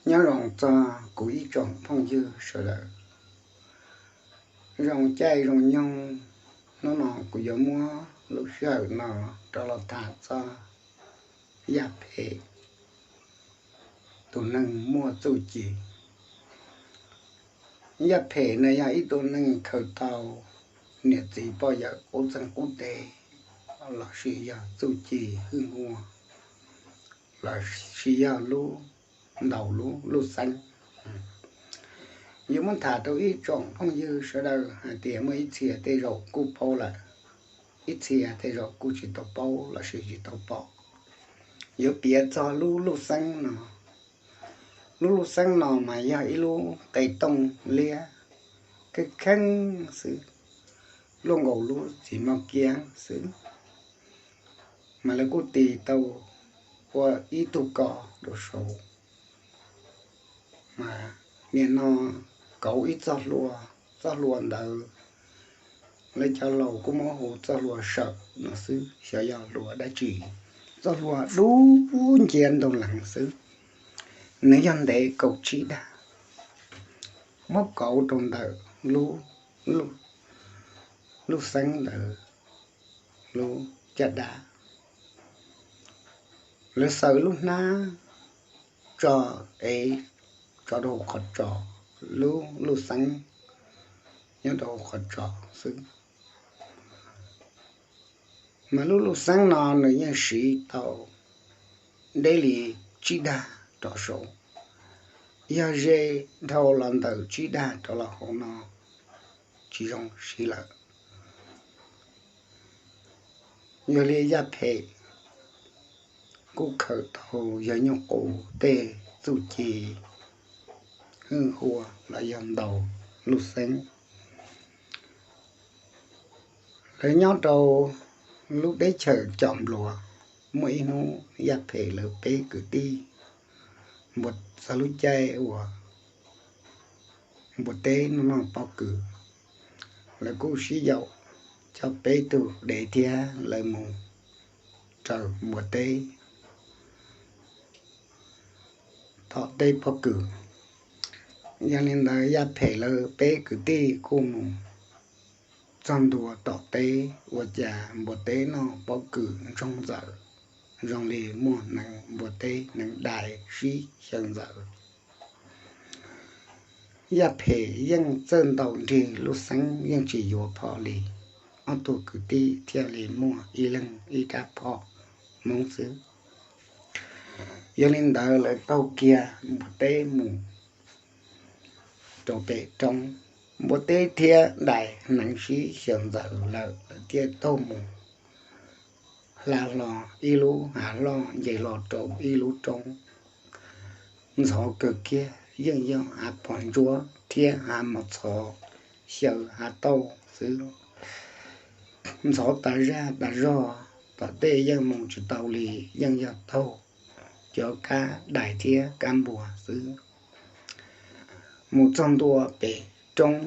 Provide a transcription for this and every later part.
Nyob zoo txog kuv ib tsoom phooj ywg sawv daws, zoo caij zoo nyoog, hnub no kuv yuav muab lub sij hawm no rov los tham txog Yaj Phem, tus neeg muaj txuj ci. Yaj Phem no yog ib tug neeg khaws tau niam txiv poj yawm qub txeeg qub teg, lossis yog txuj ci hwj huam, lossis yog lub ntaus lub lub xeeb. Yuav muab tham rau ib tsoom phooj ywg sawv daws hais tias muaj ib txhia tej zaum kuj paub lawm, ib txhia tej zaum kuj tsis tau paub lossis tsis tau pom. Yuav piav txog lub lub xeeb no. Lub lub xeeb no mas yog ib lub qe tooj liab kheej kheeb xwb, luaj nkaus lub txiv maj kiab xwb, mas lawv kuj tis tau ua ib tug ko rau saud. Mas nim no kauv ib txoj hlua, txoj hlua ntawd lawv cov laus kuj muab hu txoj hlua sawm no xwb, xyov yog hlua dab tsi. Txoj hlua dub nciab ntoo lees xwb, nws yog ntev kaum tsib dag, muab kauv rau ntawm lub, lub xeeb ntawd lub caj dab. Lawv xaws lub hnab tso, ev tso rau hauv qhov tsos, lub lub xeeb nyob rau hauv qhov tsos xwb. Mas lub lub xeeb no nws yeej siv tau deb li tsib dag rov saud. Yog ze dhau los ntawm tsib dag rov los hauv no tsis zoo siv lawm. Yog li Yaj Phem kuj khaws tau yawg Nyuj Qus tej txuj ci hwj huam los yog ntaus lub xeeb. Lawv nyob rau lub teb chaws Cov Npluas, muaj ib hnub Yaj Phem lawv peb kwv tij npua, txog lub caij uas npua teb noj noj pob kws, lawv kuj sib yaum coj peb tug dev thiab lawv mus raws npua teb tom teb pob kws. Yog li ntawd Yaj Phem lawv peb kwv tij kuj mus txog ntua tom teb, ua cas npua teb noj pob kws ntsoog ntxawm, zoo li muaj hneev npua teb hneev dais sib xyaw ntxawm. Yaj Phem yeej txawj ntaus nrig lub xeeb yeej tsis yuav phom li. Ob tug kwv tij thiaj li muaj ib leeg ib rab phom Hmoob xwb. Yog li ntawd lawv taug kiag npua teb mus rau pem roob. Npua teb thiab dais hneev sib xyaw ntxawm lawm, lawv thiaj taug mus hla hlo ib lub hav loj nce hlo rau ib lub roob. Ntxhov kawg kiag, yeej yog hav phom ntsuab thiab hav mos txhov, xyaw hav tauj xwb. Ntxhov tas zaj tas zog, tom tej yeej mus tsis tau li, yeej yog taug cov kab dais thiab kab npua xwb. Mus txog ntua pem roob,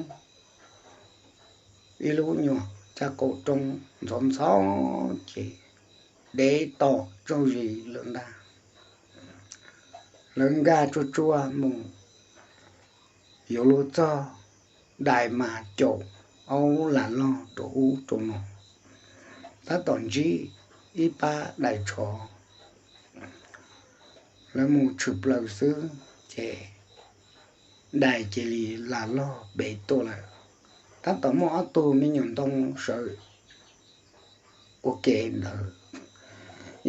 ib lub nyuag caj qaum roob ntxhov ntxhov ces dev tom tsaug zis lawm ntag. Lawv nkag tsuag tsuag mus yuav luag txog, dais mas caum aub lam loj rau ub rau no, tab tom ntsib ib pab dais tshov. Lawv mus tshwm plaws xwb ces dais cia li lam loj pem tuaj lawm. Tab tom muaj ob tug me nyuam ntoo sawv ua ke ntawd.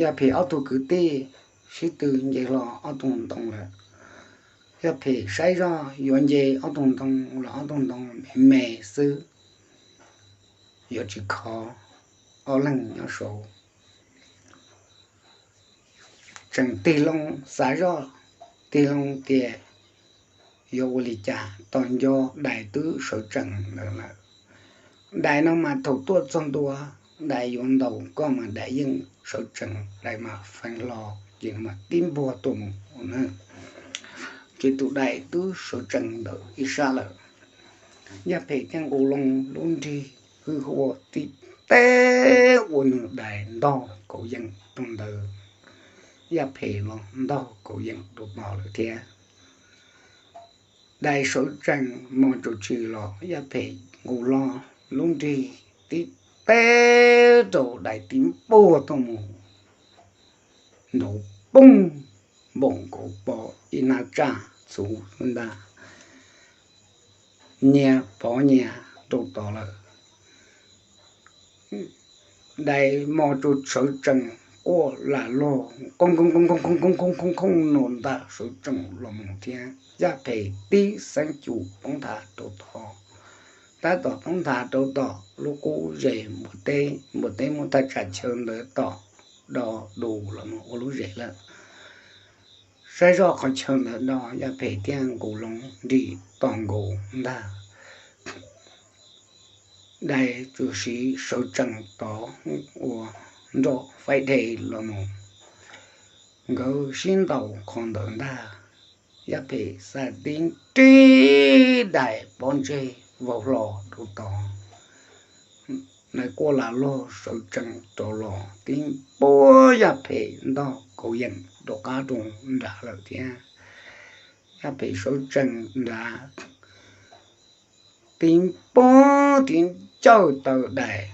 Yaj Phem ob tug kwv tij sib tw nce hlo ob tug ntoo lawm. Yaj Phem saib zoj yuav nce ob tug ntoo los ob tug ntoo me me xwb, yuav tsis khov ob leeg nyob saud. Tseem tig loo xav zoj, tig loo tias yuav ua li cas, tos nco dais twb sawv tsees ntawd lawm. Dais no mas thaum tuaj txog ntua, dais yuav ntaus koj mas dais yeej sawv tsees, dais mas feev hlo ces mas tib npuag tuaj mus na. Ces tus dais twb sawv tsees ntawm ib sab lawm. Yaj Phem thiaj nqus loo lub nrig hwj huam tib teb ua nws dais ntog kauv yees rau ntawd. Yaj Phem los ntog kauv yees rau tod lawm thiab. Dais sawv tsees mos tsuj tshis los Yaj Phem nqus hlo lub nrig tib teb rau dais tib npuaj tuaj mus nrov poob npaum nkaus pom ib hnab tsaj txhuv ntag, nyias pov nyias rau tod lawm. Dais mos tsuj sawv tsees quaj lam luag qoob qoob qoob qoob qoob qoob qoob qoob qoob no ntag, sawv tsees los mus thiab Yaj Phem tib xeeb cum poob nthav rau tod. Tab tom poob nthav rau tom lub qub zes npua teb, npua teb muab thaj tsam chaw ntawd tom do du los mus ua lub zes lawm. Saib zoj qhov chaw ntawd do Yaj Phem thiaj nqus loo nrig tos nkaus ntag. Dais txawm siv sawv tsees tod ua nroj faib dhev los mus, nkawd sib ntaus qhov ntawd ntag. Yaj Phem xa tib nrig dais pob ntseg vau hlo rau tod. Dais quaj lam luag sawv tsees rov los tib npuaj Yaj Phem ntog kauv yeem rov qab rau nrad lawm thiab. Yaj Phem sawv tsees nrad tib npuaj tib ncawj taw dais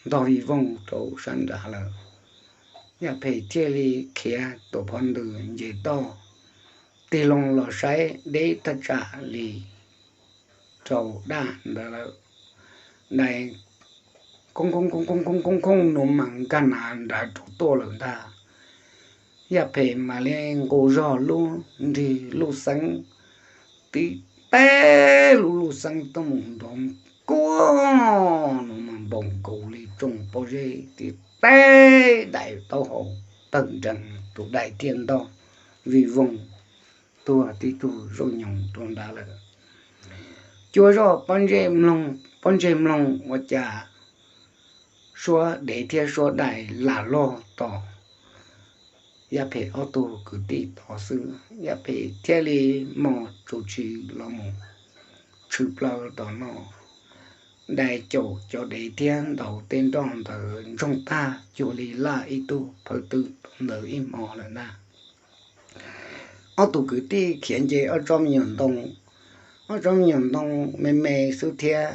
ntog vij voog rau sab nrad lawm. Yaj Phem thiaj li khiav tuam phov ntws nce toj tig loo los saib deb thaj tsam li rau daj ntawd lawm. Dais khoob khoob khoob khoob khoob khoob khoob nuav mas nkag nav nrad rau tuaj lawm ntag. Yaj Phem mam li nqus zog lub nrig luj xeeb, tib teb lub luj xeeb tuaj mus nrov kuaj nuav mas npaum nkaus li tsoom pob zeb, tib teb dais taub hau tawg nrees, tus dais thiaj ntog vij voog tuag tib tug zaub nyoos rau nrad lawm. Cuab zoj pob ntseg mloog ua cas suab dev thiab suab dais lam log tos Yaj Phem ob tug kwv tij tod xwb. Yaj Phem thiaj li mos tsuj tshis los mus tshwm plaws tom no. Dais caum cov dev thiab ntaus tej nroj ntawd ntsoog tag cuag li laj ib tug phawj twm ntawd ib hmo lawm ntag. Ob tug kwv tij khiav nce ob tsob me nyuam ntoo, ob tsob me nyuam ntoo me me xwb thiab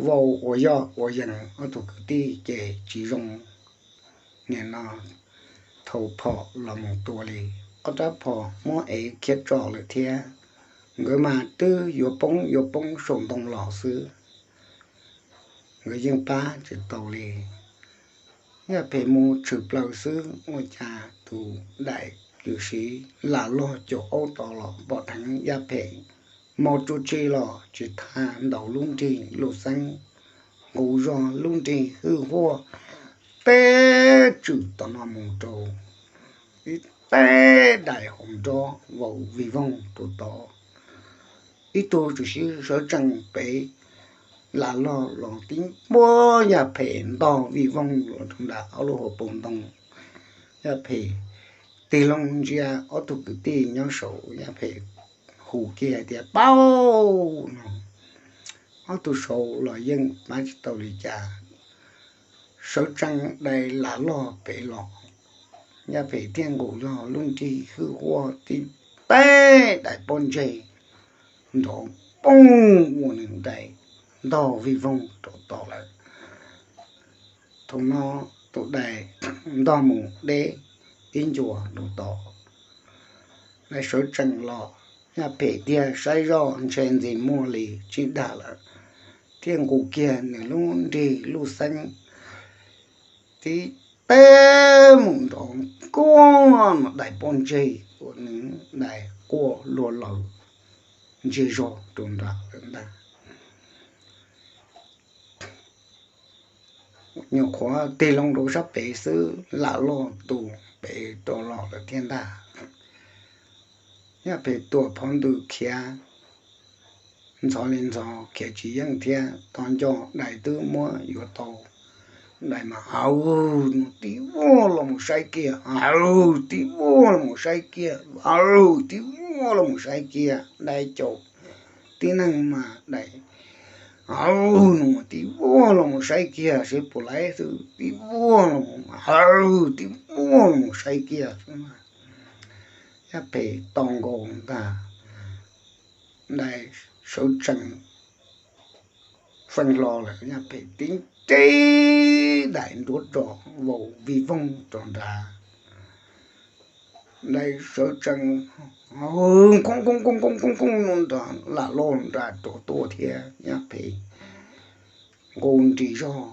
vau ua yoj ua yees, ob tug kwv tij ces tsis zoo. Nim no thau phom los mus tua li, ob rab phom muab ev khiav tso lawm thiab. Nkawd mas twb yuav poob yuav poob saum ntoo los xwb, nkawd yeej pab tsis tau li. Yaj Phem mus tshwm plaws xwb ua cas tus dais lwm siv lam log caum aub tod los pom dheev Yaj Phem mos tsuj tshis los tsis tha, ntaus lub nrig luj xeeb, nqus zog lub nrig hwj huaj teb tswm tom no mus rau ib teb dais hauv nrob vau vij voog rau tod. Ib tug tsuj tshis sawv tsees pem lam log los tib npuaj Yaj Phem ntog vij voog los rau nram ob lub hauv paus ntoo. Yaj Phem tig loo ntsia ob tug kwv tij nyob saud, Yaj Phem hu kiag hais tias, Pauj! No ob tug saud los yeej pab tsis tau li cas. Sawv tsees dais lam log pem los, Yaj Phem thiaj nqus zog lub nrig hwj huaj tib teb dais pob ntseg nrov poob ua nws dais ntog vij voog rau tod lawm. Thaum no tus dais ntog mus deb ib ncua rau tod. Dais sawv tsees los, Yaj Phem thiaj saib zoj ntshe ntxi muaj li tsis dag lawm, thiaj nqus kiag nws lub nrig luj xeeb tib teb mus nrov kuaj no dais pob ntseg uas nws dais quaj luag laws ntseg zog rau nram lawm ntag. Nyuam qhuav tig loo rau sab pem xwb lam loj tus pem rau los lawm thiab ntag. Yaj Phem tuam phov ntws khiav ntxhov li ntxhov khiav tsis yeej thiab, tos nco dais twb muab yuav tau. Dais mas, Auj, no tib vuag los mus saib kiag, auj, tib vuag los mus saib kiag, auj, tib vuag los mus saib kiag. Dais caum tib neeg mas dais, auj, no tib vuag los mus saib kiag seb puas laib xwb, tib vuag los, auj, tib vuag los mus saib kiag. Yaj Phem tos nkaus ntag, Dais sawv tsees feej hlo lawm, Yaj Phem tib nreb daim nruab rog vau vij voog rau nrad. Dais sawv tsees nkooj nkooj nkooj nkooj nkooj nkooj nrad lam loj nrad rau tuaj thiab, Yaj Phem nqus nrig zog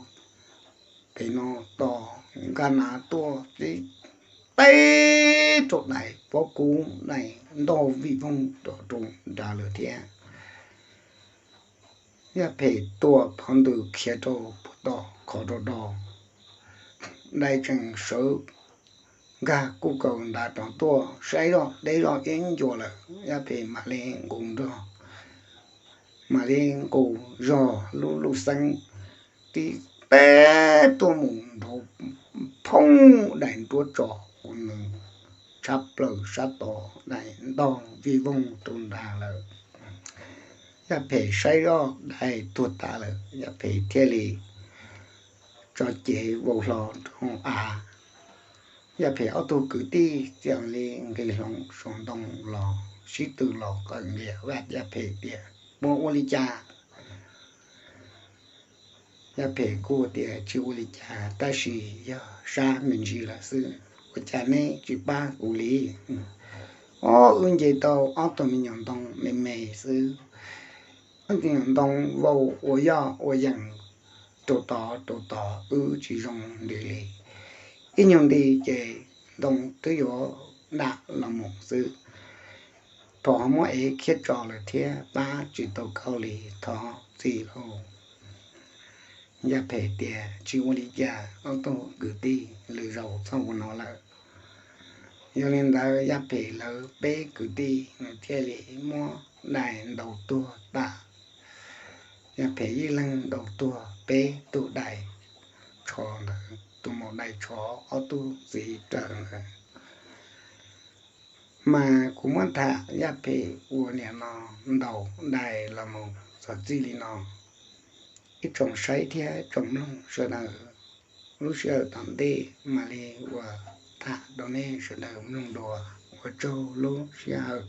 pem no tos, nkag nav tuaj tib teb rau dais pob kub, dais ntog vij voog rau nrad lawm thiab. Yaj Phem tua phov ntws khiav rau puag tom qhov rau do, dais tseem sawv nkag kuj kaus nrad rov tuaj, saib zoj deb zog ib ncua lawm, Yaj Phem mam li nqus nrog, mam li nqus zog lub lub xeeb tib teb tuaj mus nrov phoob dais nruab rog, nws tshab plaws sab tod, dais ntog vij voog rau nrad lawm. Yaj Phem saib zoj dais tuag tas lawm, Yaj Phem thiaj li tso cev vau hlo rau av. Yaj Phem ob tug kwv tij thiaj li nqis hlo saum ntoo los sib tw los qawm nqia vaj Yaj Phem tias, Puas ua li cas? Yaj Phem kuj tias, Tsis ua li cas, tab sis yog sab me ntsis lawm xwb. Ua cas neb tsis pab kuv li? Ob, wb nce tau ob tug me nyuam ntoo me me xwb, ob tug me nyuam ntoo vau ua yoj ua yees rau tod rau tod, wb tsis zoo nti li. Ib nyuag nti ces ntoo twb yuav dam los mus xwb. Thaum ho muab ev khiab tso lawm thiab, pab tsis tau koj li, thov txim lauj. Yaj Phem tias, Tsis ua li cas ob tug kwv tij, lwm zaus txhob ua no lawm. Yog li ntawd Yaj Phem lawv peb kwv tij nws thiaj li muab dais ntaus tuag tas. Yaj Phem ib leeg ntaus tuag peb tug dais tsho ntawd, tus maum dais tsho ob tug txiv raws ntawd. Mas kuv muab tham Yaj Phem ua niam no ntaus dais los mus txog txij li no. Ib tsoom saib thiab tsoom mloog sawv daws, lub sij hawm tom ntej mam li ua tham rau nej sawv daws mloog dua. Ua tsaug lub sij hawm.